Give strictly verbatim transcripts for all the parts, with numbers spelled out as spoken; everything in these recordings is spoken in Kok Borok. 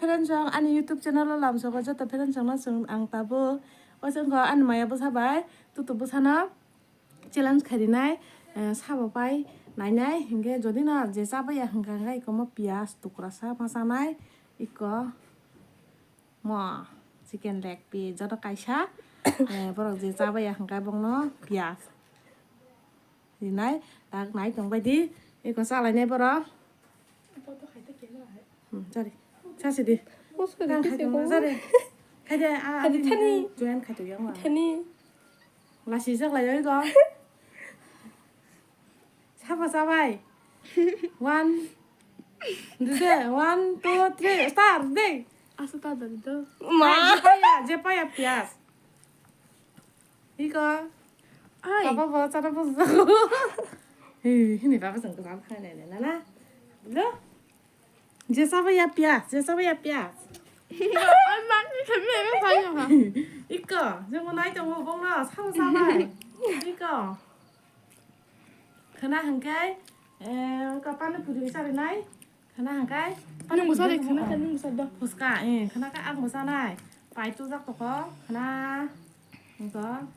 Friends rok ani YouTube channel o lamsogo joto friends rok no chwng ang tabuk. O chwng kho ani maya bwsa bai tutu bwsano challenge kharinai, eh, sabo pai nainai hinkhe jodi no je chabaiya hwnkha hwnkhe iko mo piyaj tukrasa ma chanai iko mo chicken leg piece joto kaisa, eh, borok je chabaiya hwnkha bongno piyaj. Rinai, tak nai tong bai di. Eko sa lai nai borok. Hmm, sorry. Sa si di. Kang khai tong, sorry. Khai de, ah, ani thani. Join khai tong yang. Thani. Lasi jak lai oi go. Sabo sa bai. One. Di de, one, two, three, start, di. Asa ta dari do. Ma. Je paya, je paya piyaj. Iko. Ai. Baba bo chana bo jago. He, hini baba jang kang khai nai nai na na. Lo. Je sabo ya piyaj, je sabo ya piyaj. Ai, ma, ni kami ni khai ha. Iko, je mo nai tong mo bong na, sabo sabo. Iko. Khana hangkai, eh, ka pani puri sari nai. Khana hangkai. Nung bwsa de khana ka nung bwsa do. Phuska, eh, khana ka ang bwsa nai. Pai tu jak toko, khana. Nungko.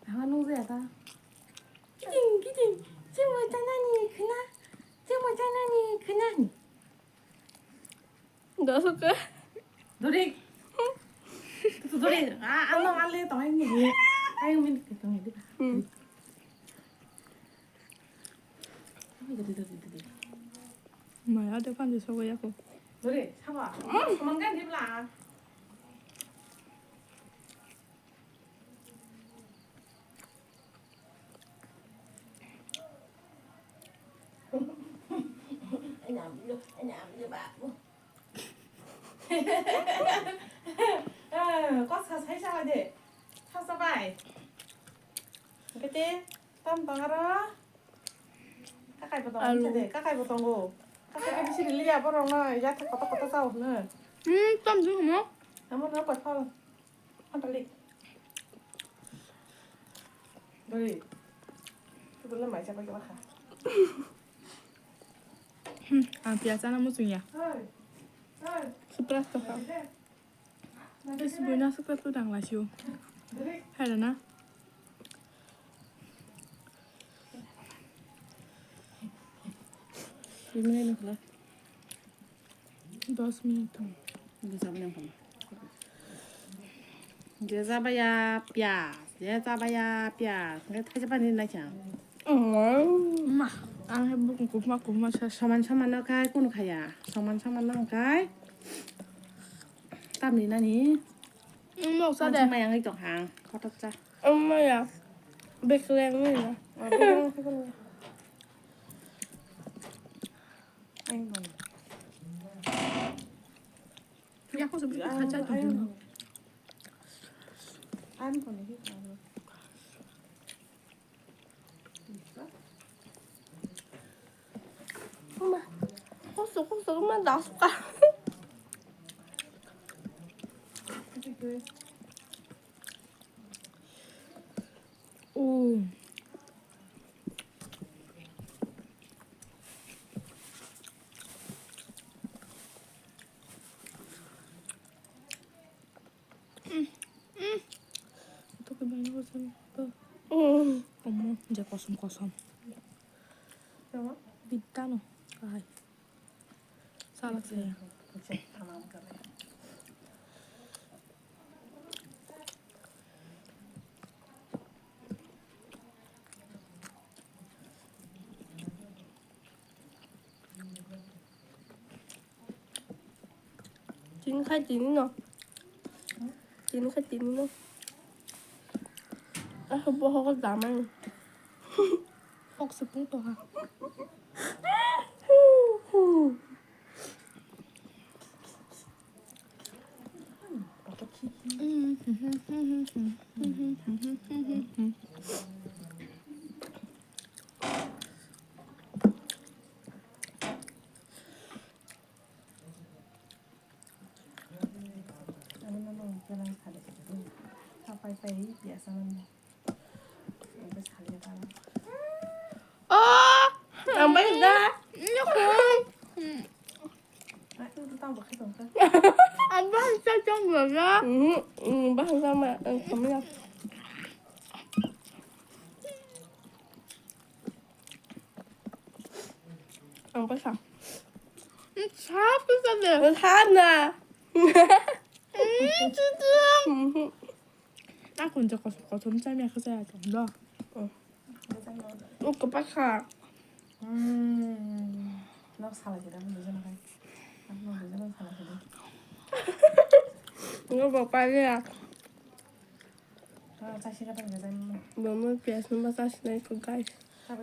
Hama nung jaya ta. Kiting, kiting. Chimoi tanani khana. Chimoi tanani khana. Dosuka. Dori. Tu dori. Ah, ano ale tong ini. Ayo min tong ini. Hmm. Maya de pan de sogo yako. Dori, saba. Semangat di bla. Kok sa sai sa de. Sa sa bai. Kete tam tangara. Kakai bo tongo. Kakai bo tongo. Kakai ka bisi liya borok no ya koto koto sao hne. Hmm, tam jung mo. Amo no koi phal. Phantalik. Doi. Itu dulu mai siapa kita kah? Hmm, ang piyaj ano muchung ya. Hai. Hai. Supras to ha. Hai. Terus buina supras to dang lasio. Hai na. Gimana ini pula? Dos minit thang. Jesa baya piyas, jesa baya piyas. Ngai thaisa pani nai chang. Ma, ang hai bukung kubma kubma sa. Soman soman no khai kunu khaya. Soman soman no khai. Tamni nani. Mok sa de. Mai ang tong hang. Kotok cha. Ang maya. Bekleng ni na. Yako sebetul kaca tuh. Ma, kosong kosong ma dah suka. Oh. Omo, je kosom kosom. Bidda no, kahai. Salak saya. Tini khai tini no. Tini khai tini no. Ah, bohok damai. Kok sepung to ha. Oh, ang bai da. Ang bahasa tong gula. Mhm, mhm, bahasa ma, eh, kami ya. Ang bahasa. Sap kita deh. Sana. Mhm. Aku nje kos kosom cami aku saya tong dah. Ang kwbakha. Hmm. Nok salai sida, bujo nakai. Nok bujo, nok salai sida. Ngo bapanya. Ah, chasi ka tang jai mo. Bomo pias no ba chasi nai ko, guys.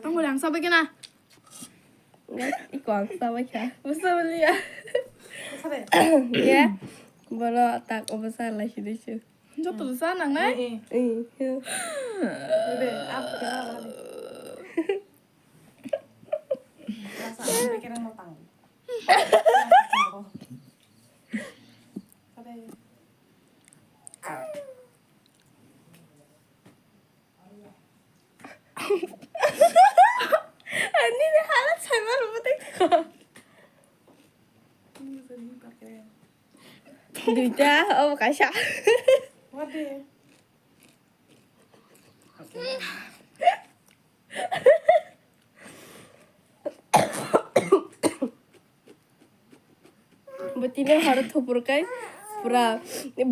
Ang ulang sabai kena. Guys, iko ang sabai kha. Busa beliya. Sabai. Ya. Bolo tak obo salai sida su. Joto sa nang nai? Eh, eh. Eh, eh. Bebe, ap kena ba ni. Rasa ap kena mo tang. Sabai. Ani ni halat sai ma rubo tek ko. Duita, oh, kaisa. What the? Bo tini horo thupur kai pura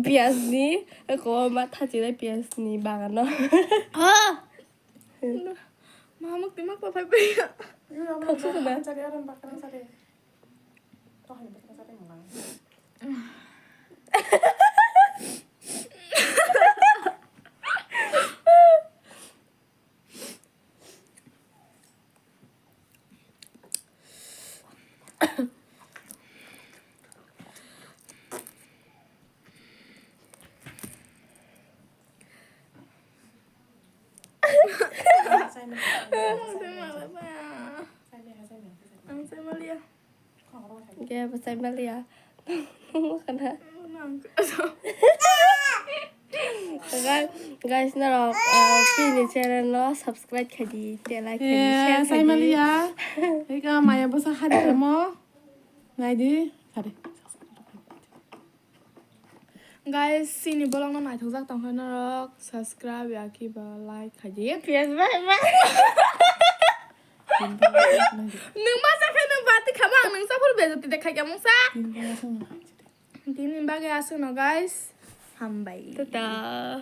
pias ni ko ma thachi nai pias ni bagan no. Ha! Mamuk timak pa phai phai. Thok su na. Ang saya malia. Ge, bwsai maliya. Kana? Guys, guys, norok, uh, bini channel no subscribe khai di, tei like khai di, share khai di. Sai maliya. Eka maya bwsa hari kamo. Ngai di. Hari. Guys, chini vlog no naithokjak tongkha norok, subscribe ya kiba like khai di. Yes, bye bye. Nwng ma sa khe nwng bati khama ang nwng sa phuru bejati de khai kamung sa. Tini bagwi aswkno guys. Hambai. Tata.